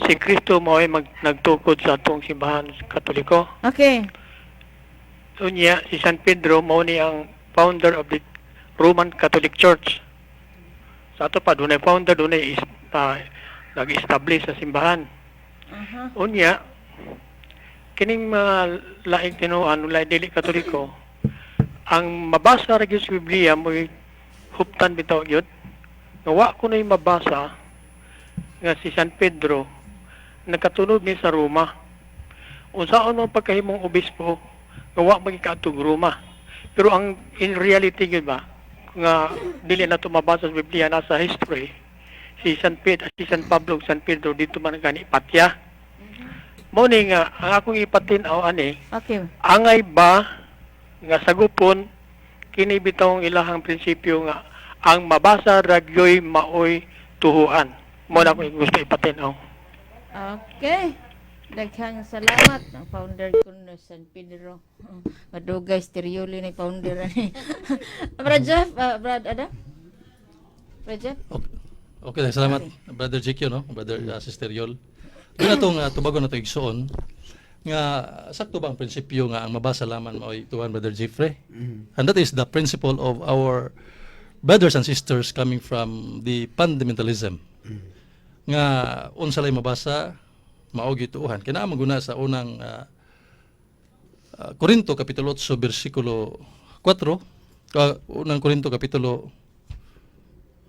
Si Kristo mao ay nagtukod sa atong simbahan Katoliko. Unya si San Pedro mao ni ang founder of the Roman Catholic Church. Sa ato pa dunay founder, dunay nag-establish sa simbahan. Unya kining mga laing tinuan, laing dili Katoliko, ang mabasa ra gyud sa Biblia mo'y huptan bitaw gyud nga wa ko na'y mabasa nga si San Pedro nagkatunod ni sa Roma. Unsaon mo pagkahimong obispo nga wa magikaadtog Roma? Pero ang in reality gyud ba nga dili na to mabasa sa Biblia, nasa history, si San Pedro, si San Pablo ug San Pedro dito man gani patya. Mao ni nga ang akong ipatin-aw ani, angay ba nga sagupon kini bitawng ilahang prinsipyo nga ang mabasa ra gyoy maoy tuhuan? Mo na akong gusto ipatin-aw. Okay. Daghang salamat ang founder kuno San Pedro. Madugay stereoli ni founder ani. Brad Jeff, Brad Adam. Brad Jeff. Okay, salamat, Brother JQ, no? Brother Sister Yol. Doon na itong tubagon na ito igsoon nga sakto ba ang prinsipyo nga ang mabasa lamang mao'y tuwan, Brother Jeffrey? And that is the principle of our brothers and sisters coming from the fundamentalism. Nga unsa lay mabasa mao gituohan. Kaya man guna sa unang Korinto kapitulo 8 bersikulo 4, unang Korinto kapitulo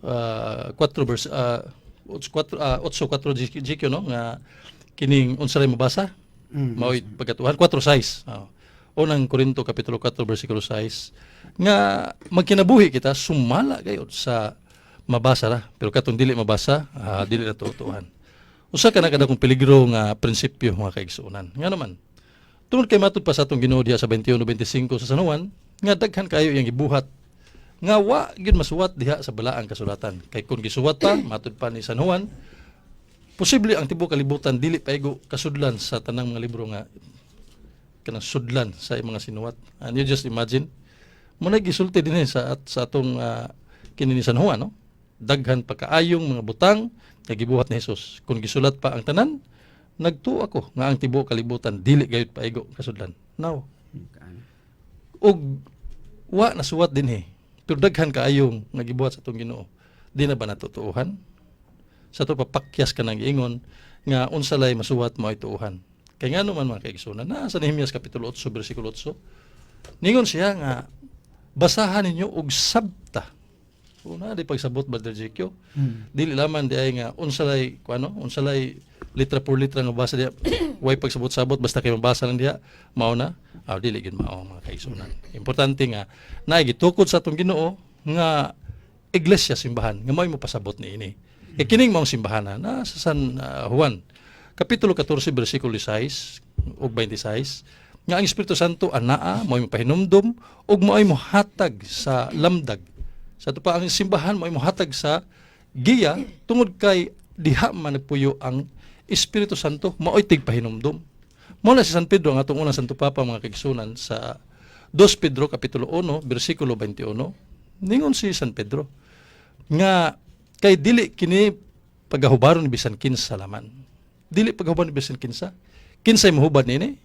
4 verse 8 4 8 4 GQ, no, nga kining unsa lay mabasa mao'y pagkatuohan, 4:6. Oh. Unang Korinto kapitulo 4 bersikulo 6 nga magkinabuhi kita sumala gayud sa mabasa ra, pero katong dili mabasa, dili na tuohan. Usa ka na kadakong peligro nga prinsipyo, mga kaigsuonan. Nga naman, tungod kay matud pa sa atong Ginoo diha sa 21:25 sa San Juan nga daghan kayo iyang gibuhat nga wa gyud masuwat diha sa balaang kasulatan. Kay kung gisuwat pa, matud pa ni San Juan, posible ang tibuok kalibutan dili paigo kasudlan sa tanang mga libro nga kanang sudlan sa mga sinuwat. And you just imagine, mo na gisulti din sa atong kini ni San Juan, no? Daghan pa kaayong mga butang nga gibuhat ni Jesus. Kung gisulat pa ang tanan, nagtuo ako nga ang tibuok kalibutan dili gayud paigo kasudlan. Now, ug wa nasuwat dinhi. Pero daghan kaayong nga gibuhat sa atong Ginoo. Di na ba natutuohan? Sa ato papakyas ka ng giingon nga unsa lay masuwat mo ay tuohan. Kay ngano man, mga kaigsuonan, na sa Nehemias kapitulo 8 bersikulo 8, ningon siya nga basahan ninyo og sabta. Una di pagsabot, Brother JQ. Dili lamang di ay nga unsa lay kuano, unsa lay litra por litra nga basa diya. Way pagsabot-sabot, basta kay mabasa lang diha mao na. Ah, dili gyud mao, mga kaigsuonan. Importante nga naay gitukod sa atong Ginoo nga iglesia, simbahan nga mao'y mopasabot niini. Kay kining maong simbahan na sa San Juan kapitulo 14 bersikulo 6 ug 26 nga ang Espiritu Santo anaa, mao'y mapahinumdom ug mao'y mohatag sa lamdag. Sa ato pa ang simbahan mao'y mohatag sa giya tungod kay diha man nagpuyo ang Espiritu Santo, mao'y tigpahinumdom. Mao na si San Pedro, ang atong unang Santo Papa, mga kaigsuonan, sa 2 Pedro kapitulo 1 bersikulo 21, ningon si San Pedro nga kay dili kini pagahubaron ni bisan kinsa laman. Dili pagahubaron ni bisan kinsa. Kinsay mohubad niini?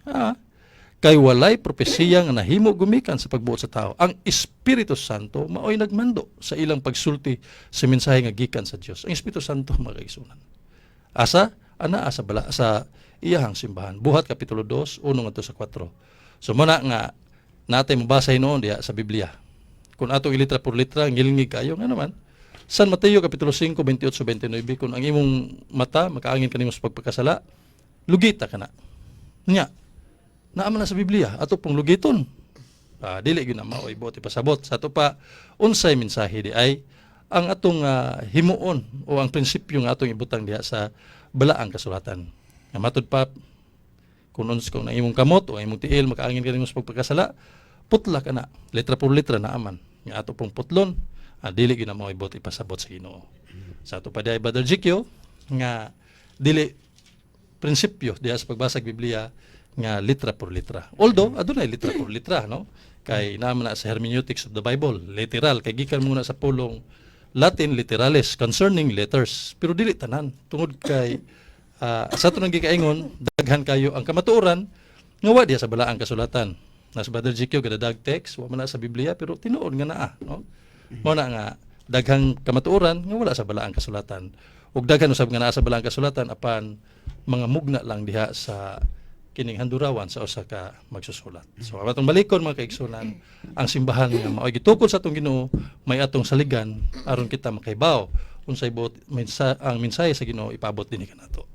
Kay walay propesiya nga nahimo gumikan sa pagbuot sa tao. Ang Espiritu Santo maoy nagmando sa ilang pagsulti sa mensahe nga gikan sa Dios. Ang Espiritu Santo, mga kaigsuonan. Asa? Ana asa bala sa iyahang simbahan. Buhat kapitulo 2, 1 ngadto sa 4. So muna nga natay mabasa hinuon diha sa Biblia. Kung ato ilitra por litra, ngilngig kayo nga naman. San Mateo kapitulo 5, 28 29, kung ang imong mata makaangin kanimo sa pagpakasala, lugita kana. Nya, naa man na sa Biblia, ato pong lugiton. Dili gyud na mao'y buot ipasabot. Sa ato pa, unsay mensahe di ay ang atong himuon o ang prinsipyo nga atong ibutang diha sa balaang kasulatan? Nga matud pa, kung ang imong kamot o ang imong tiil makaangin kanimo sa pagpakasala, putla ka na. Letra por letra naa man. Nga ato pong putlon, dili gyud na mao'y buot ipasabot sa Ginoo. Sa ato pa di ay, Brother GQ, nga dili prinsipyo diha sa pagbasa og Biblia nga litra por litra. Although adunay litra por litra, no? Kay naa man na sa hermeneutics of the Bible, literal kay gikan muna sa pulong Latin literalis, concerning letters. Pero dili tanan tungod kay Sa ato nang gikaingon, daghan kayo ang kamatuoran nga wa diha sa balaang kasulatan. Na sa Brother GQ gadadag text, wa man na sa Biblia, pero tinuod nga naa, no? Mao na nga daghang kamatuoran nga wala sa balaang kasulatan. Ug daghan usab nga naa sa balaang kasulatan, apan mga mugna lang diha sa kining handurawan sa usa ka magsusulat. So atong balikon, mga kaigsunan, ang simbahan nga mao'y gitukod sa atong Ginoo, may atong saligan aron kita makahibaw unsay buot ang mensahe sa Ginoo ipaabot dinhi kanato.